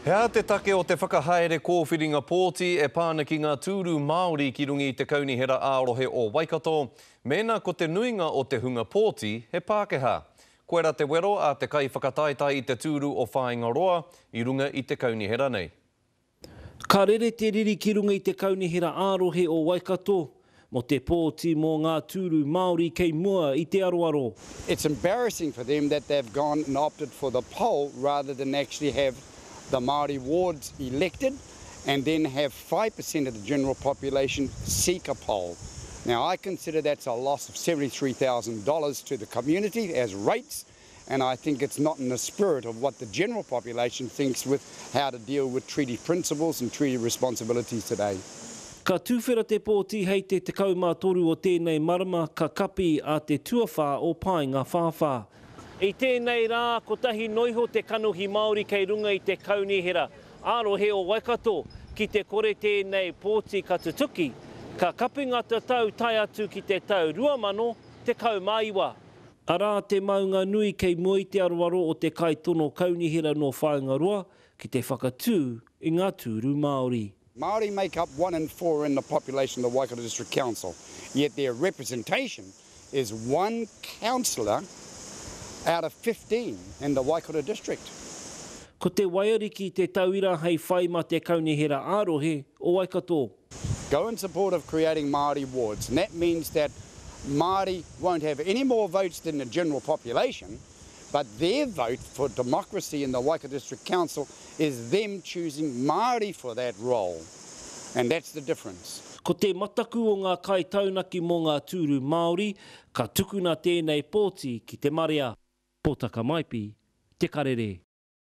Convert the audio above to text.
He aha te take o te whakahaere kōwhiringa pōti e pā ana ki ngā tūru Māori ki runga i te Kaunihera ā-Rohe o Waikato, mēnā ko te nuinga o te hunga pōti he Pākehā? Koirā te wero a te kaiwhakataetae i te tūru o Whāingaroa i runga i te kaunihera nei. Ka rere te riri ki runga i te Kaunihera ā-Rohe o Waikato mō te pōti mō ngā tūru Māori kei mua i te aroaro. It's embarrassing for them that they've gone and opted for the poll rather than actually have the Māori wards elected and then have 5% of the general population seek a poll. Now I consider that's a loss of $73,000 to the community as rates and I think it's not in the spirit of what the general population thinks with how to deal with treaty principles and treaty responsibilities today. Ka tuwhera te pōti hei te 13 o tēnei marama ka kapi a te tuawhā o Paengawhāwhā. I tēnei rā, kotahi noiho te kanohi Māori kei runga i te Kaunihera ā-Rohe o Waikato. Ki te kore tēnei pōti ka tutuki, ka kapi ngā tatau tae atu ki te tau 2019. Arā te maunga nui kei mua i te aroaro o te kaitono kaunihera nō Whāingaroa ki te whakatū i ngā tūru Māori. Māori make up one in four in the population of the Waikato District Council, yet their representation is one councillor out of 15 in the Waikato District. Ko te waiariki te tauira hei whai mā te Kaunihera ā-Rohe o Waikato. Go in support of creating Māori wards and that means that Māori won't have any more votes than the general population but their vote for democracy in the Waikato District Council is them choosing Māori for that role and that's the difference. Ko te mataku o ngā kaitaunaki mō ngā tūru Māori, ka tukuna tēnei pōti ki te marea. Potaka Maipi, Te Karere.